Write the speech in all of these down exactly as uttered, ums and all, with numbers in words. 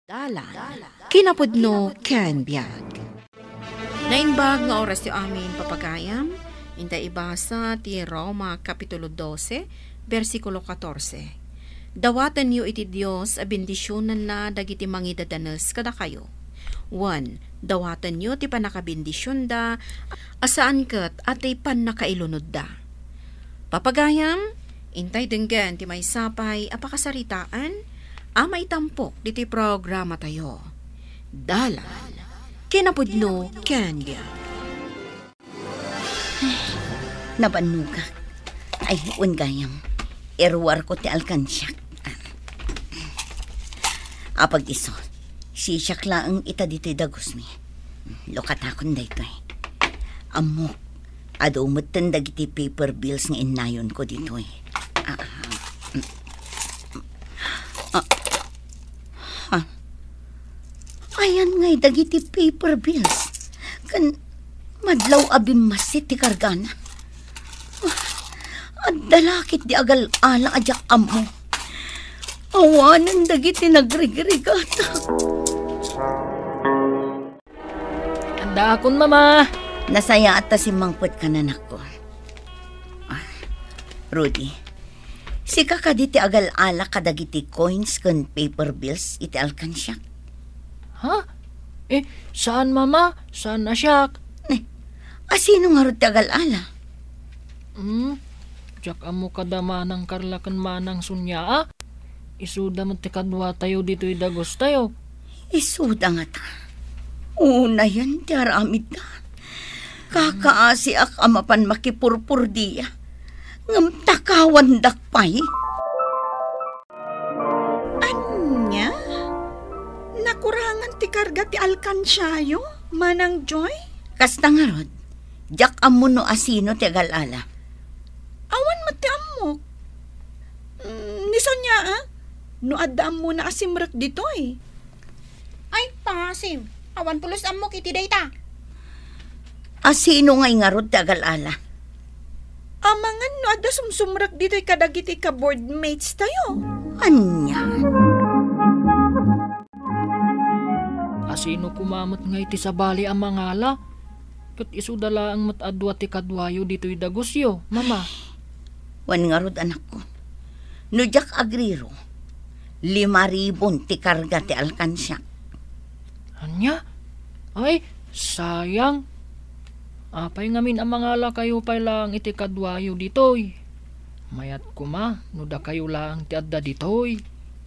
Dalan, kinapudno ken biag. Naimbag nga oras ti amin, papagayam. Inta ibasa ti Roma Kapitulo dose, bersikulo katorse. Dawatenyo iti Dios a bendisionanna dagiti mangidadanes kadakayo. Wen, dawatenyo ti pannakabendisionda a saan ket a ti pannakailunodda. Papagayam, intay denggen ti maysa pay a pakasaritaan a maitampok ditoy programatayo. Dalan, kinapudno ken biag. Nabannogak. Ay, wen gayam. Iruarko ti alkansiak. Apag isu, sisiak laeng ita ditoy dagusmi. Lukatakon daytoy. Ammok, adu metten dagiti paper bills nga innayonko ditoy. Ah, ah, mm, ah, ha? Ayan ngay dagiti paper bills? Ken madlaw a bimmassit ti kargana. Adda la ket di agal-ala a diak ammo. Awanen dagiti nagrigrigatak. Addaakon, Mama. Nasayaat ta simmangpetka, anakko. Ah, Rudy, sika kadi ti agal-ala kadagiti coins ken paper bills iti alkansiak? Ha? Eh, saan, Mama? Saan a siak? Ne, asino ngarud ti agal-ala? Hmm? Diak ammo kada Manang Carla ken Manang Sonia, a? Isuda met ti kaduatayo ditoy dagustayo. Isuda ngata. Unayen ti aramidda. Kakaasiak a mapan makipurpurdia. Ngem takawandak pay. Ania? Nakurangan ti karga ti alkansiayo, Manang Joy? Kasta ngarud, diak ammo no asino ti agal-ala. Awan met ti ammok. Mm, ni Sonia, a? No adda ammona a simrek ditoy. Ay, pasim. Awan pulos ammok iti dayta. Asino ngay ngarud ti agal-ala? Amangan no adda sumsumrek ditoy kadagiti ka-boardmates tayo. Ania? Asino koma met ngay ti sabali a mangala? Ket isuda laeng met a dua ti kaduayo ditoy dagusyo, Mama. Wen ngarud, anakko. No diak agriro, lima ribon ti karga ti alkansiak. Ania? Ay, sayang. Apay ngamin a mangalakayo pay laeng iti kaduayo ditoy? Mayat koma no dakayo laeng ti adda ditoy.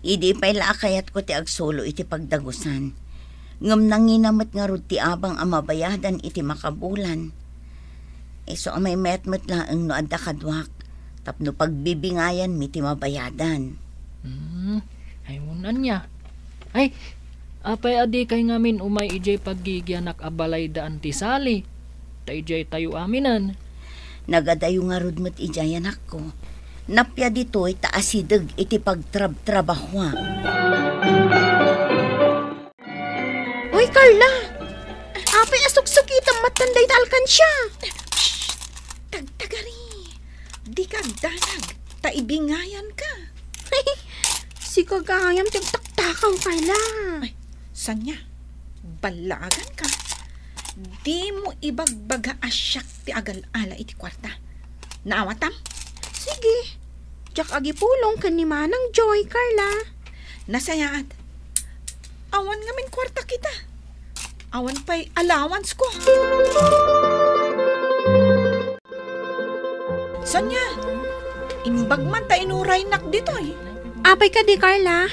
Idi pay la a kayatko ti agsulo iti pagdagusan. Ngem nangina met ngarud ti abang a mabayadan iti makabulan. Isu a maymayat met laeng no adda kaduak, tapno pagbibingayanmi ti mabayadan. Hmm, ay, wen ania. Ay, apay a dikay ngamin umay idiay paggigianak a balay da Auntie Sally? Ta idiay tayo aminen. Nagadayo ngarud met idiay, anakko. Napia ditoy ta asideg iti pagtrabtrabahoak. Uy, Carla! Apay a suksukitam met dayta alkansia? Shh! Tagtagari! Dika agdanag, ta ibingayanka. Sika gayam ti agtaktakaw, Carla. Ay, Sonia, ballaaganka. Dimo ibagbaga a siak ti agal-ala iti kuarta. Naawatam? Sige. Diak agipulong ken ni Manang Joy, Carla. Nasayaat. Awan ngamin kuarta kita. Awan pay allowance ko. Sonia, imbag man ta inuraynak ditoy. Apay kadi, Carla?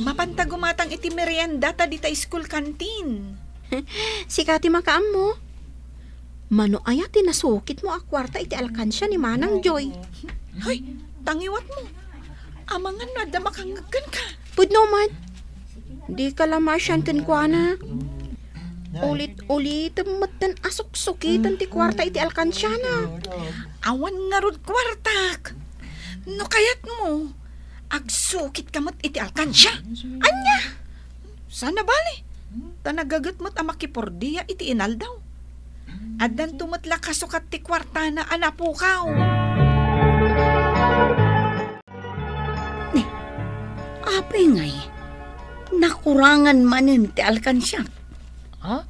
Mapanta gumatang iti merienda ta dita school canteen. Sika ti makaammo. Mano aya ti nasukitmo a kuarta iti alkansia ni Manang Joy? Hoy, tangiwatmo. Amangan no adda makangngeg kenka. Pudno man. Dika la masian kenkuana. Ulit-ulitem metten a suksukiten ti kuarta iti alkansiana. Awan ngarud kuartak. No kayatmo, agsukitka met iti alkansia. Ania? Saan a bale. Ta nagaget met a makipurdia iti inaldaw. Addanto met la kasukat ti kuartana a napukaw. Ne, apay ngay? Nakurangan manen ti alkansiak. Ha?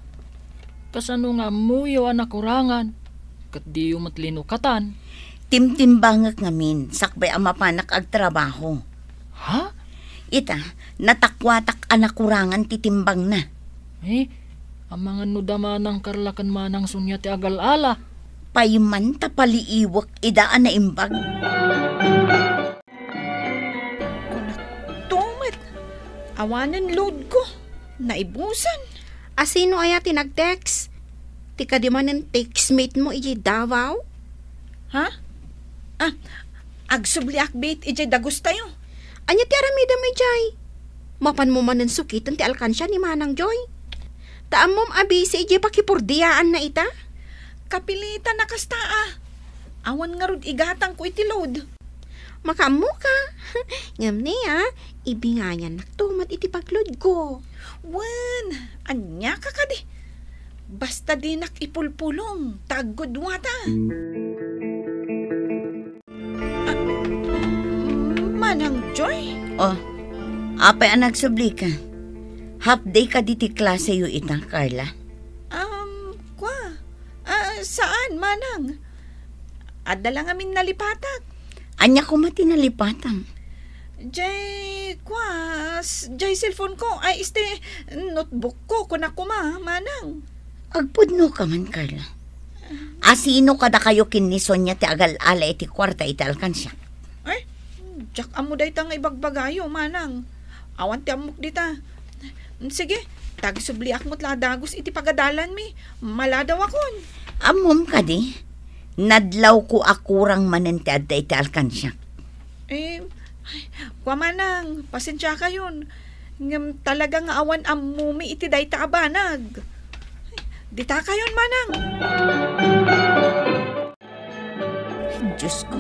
Kasano nga ammoyo a nakurangan? Ket diyo met linukatan? Timtimbangek ngamin, sakbay a mapanak agtrabaho. Ha? Ita, natakuatak a nakurangan ti timbangna. Eh, amangan no da Manang Carla ken Manang Sonia ti agal-ala. Payman ta paliiwek ida a naimbag. Kunakto met, awanen load ko. Naibusan. A, sino aya ti nag-text? Ti kadi manen textmate mo iti Davao? Ha? Ah, agsubliak bet iti dagustayo. Ania ti aramidem idiay? Mapanmo manen sukiten ti alkansia ni Manang Joy. Ta ammom a busy iti pakipurdiaanna ita? Kapilitan a kasta a. Awan ngarud igatangko iti load. Makaammoka. Ngem ni, a, ibingayannakto met iti pagloadko. Wen, ania ka kadi? Basta dinak ipulpulong, ta aggudua ta. Ah, Manang Joy? Oh, apay a nagsublika? Half day kadi ti klaseyo ita, Carla? Um, kwa? Ah, saan, Manang? Adda la ngamin nalipatak. Ania koma ti nalipatam? Jay, kwa, s-, jay cellphone ko, ay, este, notebook ko, kuna koma, Manang. Agpudno ka man, Carla. A, sino kadakayo ken ni Sonia ti agal-ala iti kuarta iti alkansiak? Ay, diak ammo dayta nga ibagbagayo, Manang. Awan ti ammok dita. Sige, tagsubliak met la a dagus iti pagadalanmi. Maladawakon. Ammom kadi, nadlawko a kurang manen ti adda iti alkansiak. Eh, ay, kwa Manang, pasensiakayon. Ngem talaga nga awan ammomi iti dayta a banag. Ay, ditakayon, Manang. Diosko,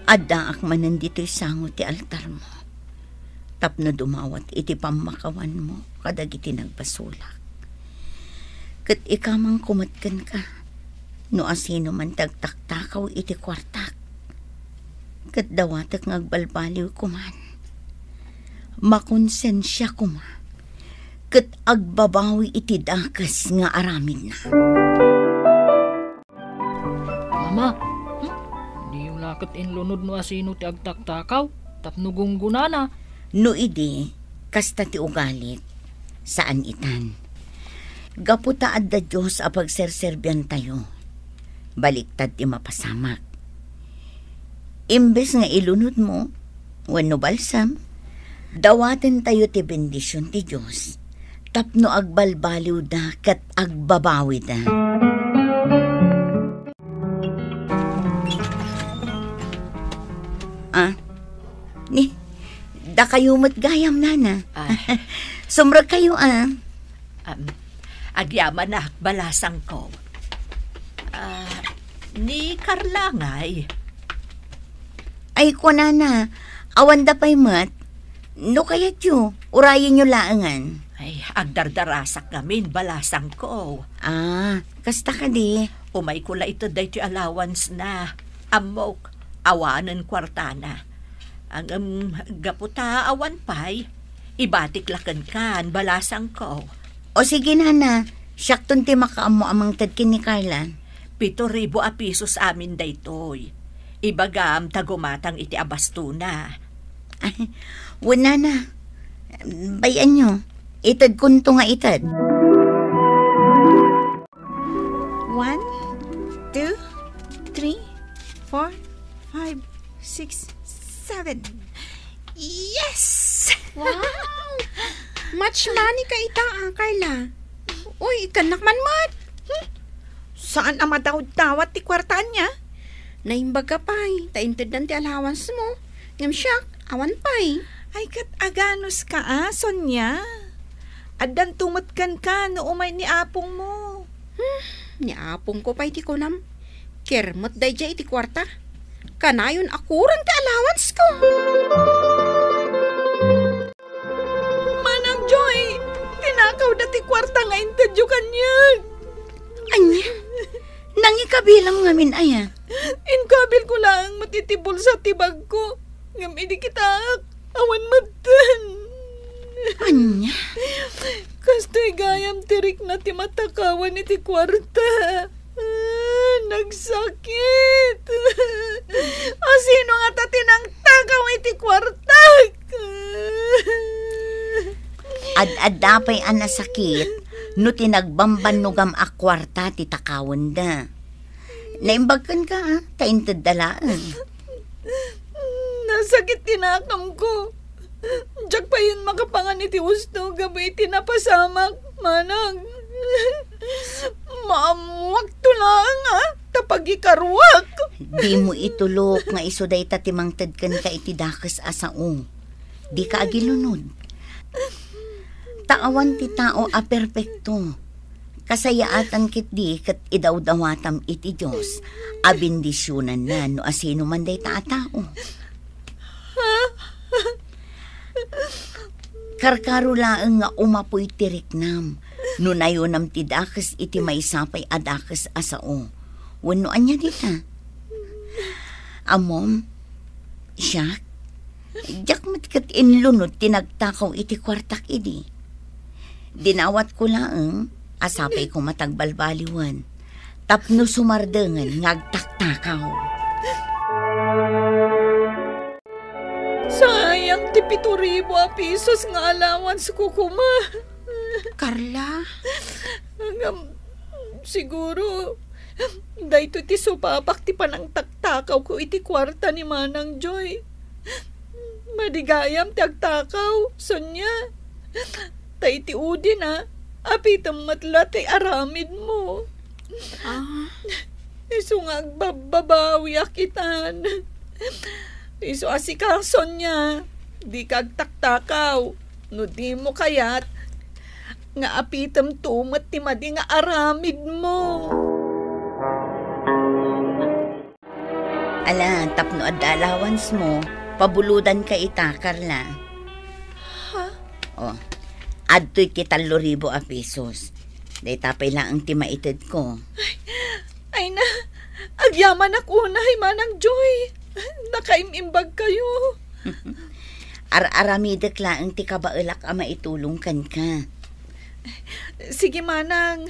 addaak manen ditoy sango ti altarmo tapno dumawat iti pammakawanmo kadagiti nagbasolak. Ket ikamanko met kenka, no asino man ti agtaktakaw iti kuartak, ket dawatek nga agbalbaliw koman. Makonsensia koma, ket agbabawi iti dakes nga aramidna. Mama, hmm? Diyo la ket inlunod no asino ti agtaktakaw tapno gunggonana? No idi, kasta ti ugalit, saan itan. Gapu ta adda Dios a pagserserbiantayo, baliktad ti mapasamak. Imbes nga ilunodmo, wenno balsam, dawatentayo ti bendision ti Dios tapno agbalbaliwda ket agbabawida. Ah, ni, dakayo met gayam, nana. Ay. Sumrekkayo, ah. Am, agyamanak, balasangko. Ah, ni Carla ngay? Ay, kunana, awanda pay met. No kayatyo, urayenyo laengen. Ay, agdardarasak ngamin, balasangko. Ah, kasta kadi? Umayko la ited daytoy allowance na. Ammok, awanen kuartana. Ngem, gapu ta awan pay, ibatik la kenkan, balasangko. O sige, nana, siakton ti makaammo a mangted ken ni Carla. Pito ribu a pisos amin daytoy. Ibagam ta gumatang iti abastona. Ay, wen, nana. Bay-anyo. Itedkonto nga ited. One, two, three, four, five, six, seven. Yes! Wow! Much money ka ita, ah, Carla. Uy, ikkannak man met. Hmm? Saan a madawdawat ti kuartaan niya? Naimbag ka pay, ta inteddan ti allowance mo. Ngem siak, awan pay. Ay, ket aganos ka, ah, Sonia? Addanto met kenka no umay ni apongmo. Hmm, ni apongko pay ti kunam. Kermet daydiay iti kuarta. Kanayon a kurang ti allowance ko. Manang Joy, tinakawda ti kuarta nga intedyo kaniak. Ania? Nangikabilam ngamin aya? Inkabilko laeng met iti bulsa ti bagko. Ngem idi kitaak, awan metten. Ania? Kastoy gayam ti rikna ti matakawan iti kuarta. Ah, nagsakit. Asino ngata ti nangtakaw iti kuartak? Ad-adda pay a nasakit no ti nagbambannogam a kuarta ti takawenda. Naimbag kenka, a, ta intedda laeng. Nasakit ti nakamko. Diak payen makapangan iti husto gapu iti napasamak, manang. Maammuakto laeng, a, ta pagikaruak. Dimo itulok nga isu dayta ti mangted kenka iti dakes a sao. Dika agilunod. Ta awan ti tao a perpekto. Kasayaatan ketdi ket idawdawatam iti Dios a bendisionanna no asino man dayta a tao. Karkaro laeng nga umapoy ti riknam no nayonam ti dakes iti maysa pay a dakes a sao. Wenno ania dita? Ammom, siak, diak met ket inlunod ti nagtakaw iti kuartak idi. Dinawatko laeng a sapay koma ti agbalbaliwen tapno sumardengen nga agtaktakaw. Sayang ti pito ribu a pesos nga allowance ko koma. Carla? Ngem, siguro, daytoy ti supapak ti panangtaktakawko iti kuarta ni Manang Joy. Madi gayam ti agtakaw, Sonia. Ta iti udina, apitem met la ti aramidmo. Ah. Isu nga agbabbabawiak itan. Isu a sika, Sonia, dika agtaktakaw. No dimo kayat, nga apitemto met ti madi nga aramidmo. Ala, tapno adda allowance mo, pabulodanka ita, Carla. Ha? O, adtoy ti tallo ribu a pesos. Dayta pay laeng ti maitedko. Ay, ay na, agyamanak unay, Manang Joy. Nakaim-imbag kayo. Ar-aramidek laeng ti kabaelak a maitulong kenka. Sige, Manang.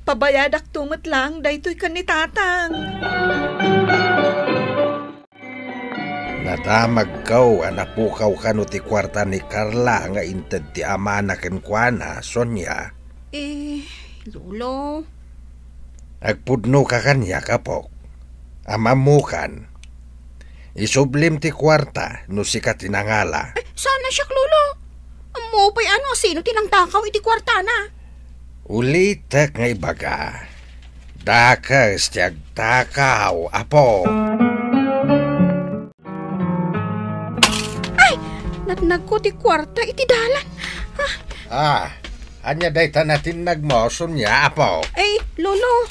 Pabayadakto met laeng daytoy ken ni Tatang. Nadamagko a napukaw kano ti kuarta ni Carla nga inted ti amana kenkuana, Sonia. Eh, Lolo. Agpudnoka kaniak, apok. Am-ammokan. Isublim ti kuarta no sika ti nangala. Eh, saan a siak, Lolo? Ammo pay a no sino ti nangtakaw iti kuartana. Ulitek nga ibaga. Dakes ti agtakaw, apo. Ay! Natnagko ti kuarta iti dalan. Ah. Ah, ania dayta natinnagmo, Sonia, apo? Ay, Lolo.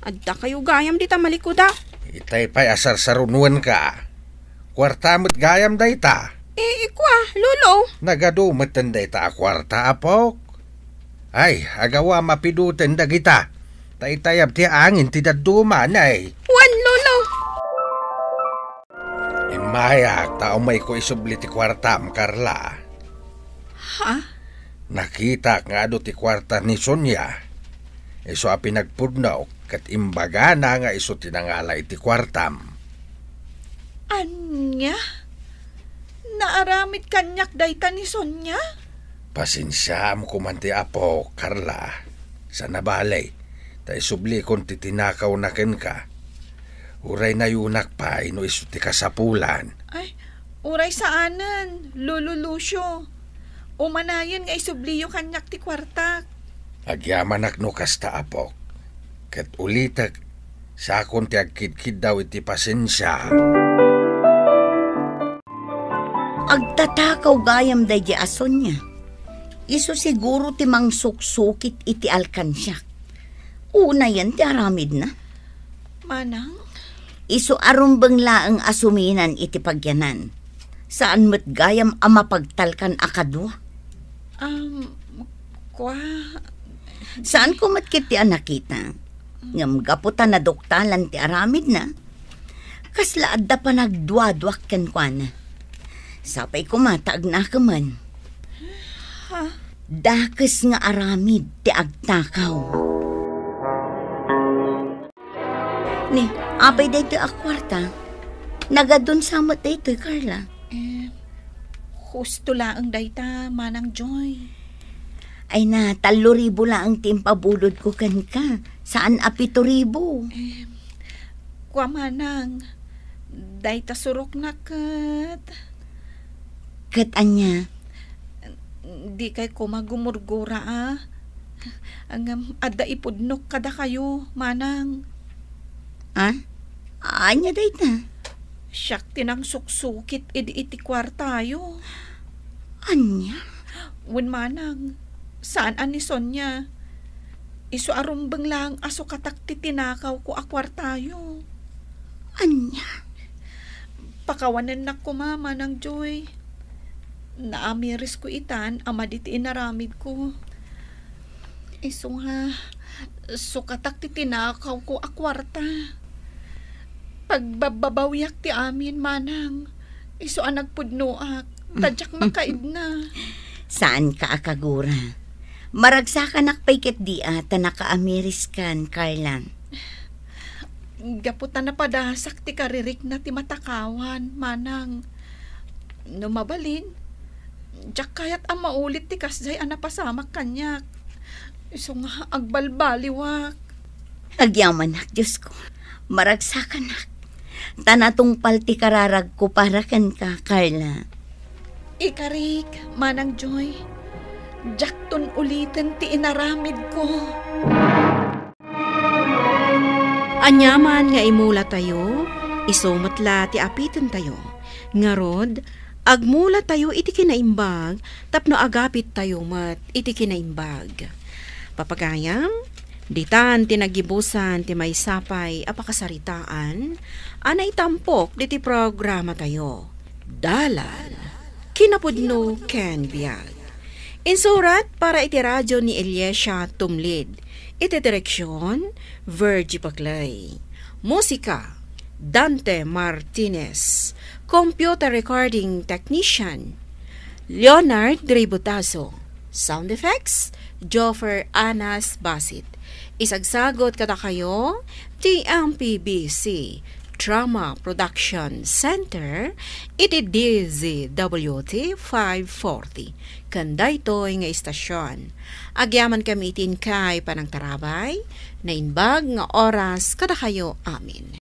Adda kayo gayam dita malikuda. Itay pay a sarsarunuenka. Kuarta met gayam dayta. Eh, ikua, Lolo. Nagadu metten dayta a kuarta, apok. Ay, agawa mapiduten dagita. Ta itayab ti angin ti dadduma, nay. Wen, Lolo. Immayak ta umayko isubli ti kuartam, Carla. Ha? Nakitak nga adu ti kuarta ni Sonia. Isu a pinagpudnok ket imbagana nga isu ti nangala iti kuartam. Ania? Naaramid kaniak dayta ni Sonia? Pasensiaam koman ti apo, Carla. Saan a bale, ta isublikon ti tinakawna kenka. Uray nayunak pay no isu ti kasapulan. Ay, uray saanen, Lolo Lucio. Umanayen nga isubliyo kaniak ti kuartak. Agyamanak no kasta, apok. Ket ulitek, sakon ti agkidkiddaw iti pasensia. Agtatakaw gayam daydi a Sonia. Isu siguro ti mangsuksukit iti alkansiak. Unayen ti aramidna. Manang? Isu a rumbeng laeng a suminan iti pagyanan. Saan met gayam a mapagtalkan a kadua. Um, kua? Saanko met ketdi a nakita. Ngem gapu ta naduktalan ti aramidna, kasla adda panagduaduak kenkuana. Sapay koma ta agnakemen. Ha? Dakes nga aramid ti agtakaw. Ni, apay daytoy a kuarta? Nagadun sa met daytoy, Carla. Eh, husto laeng dayta, Manang Joy. Ay na, tallo ribu laeng ti impabulodko kenka. Saan a pito ribu. Eh, kua, Manang, dayta surokna ket. Ket ania? Dikay koma gumurgura, a. Ngem adda ipudnok kadakayo, Manang. Ah? Ania dayta? Siak ti nangsuksukit idi iti kuartayo. Ania? Wen, Manang, saan a ni Sonia. Isu a rumbeng laeng a sukatak ti tinakawko a kuartayo. Ania? Pakawanennak koma, Manang Joy. Naamirisko itan a madi ti inaramidko. Isu nga, sukatak ti tinakawko a kuarta. Pagbabbabawiak ti amin, Manang. Isu a nagpudnoak, ta diak makaidna. Saanka a kagura. Maragsakanak pay ketdi a ta nakaamiriskan, Carla. Gapu ta napadasak ti karirikna ti matakawan, Manang. No mabalin, diak kayat a maulit ti kasdiay a napasamak kaniak. Isu nga agbalbaliwak. Agyamanak, Diosko. Maragsakanak. Ta natungpal ti kararagko para kenka, Carla. Ikarik, Manang Joy. Diakton uliten ti inaramidko. Aniaman nga imulatayo, isu met la ti apitentayo. Ngarud, agmulatayo iti kinaimbag tapno agapittayo met iti kinaimbag. Papagayam, ditan ti naggibusan ti maysa pay a pakasaritaan a naitampok diti programatayo. Dalan, kinapudno ken biag. Insurat para iti radio ni Eliasia Tumlid. Iti direksyon, Virgie Paclay. Musika, Dante Martinez. Computer recording technician, Leonard Ributazo. Sound effects, Joffer Anas Basit. Isagsagot kadakayo ti M P B C Drama Production Center iti D Z W T five forty. Ken daytoy nga istasyon, agyamankami iti inkay panangtarabay, naimbag nga oras kadakayo amin.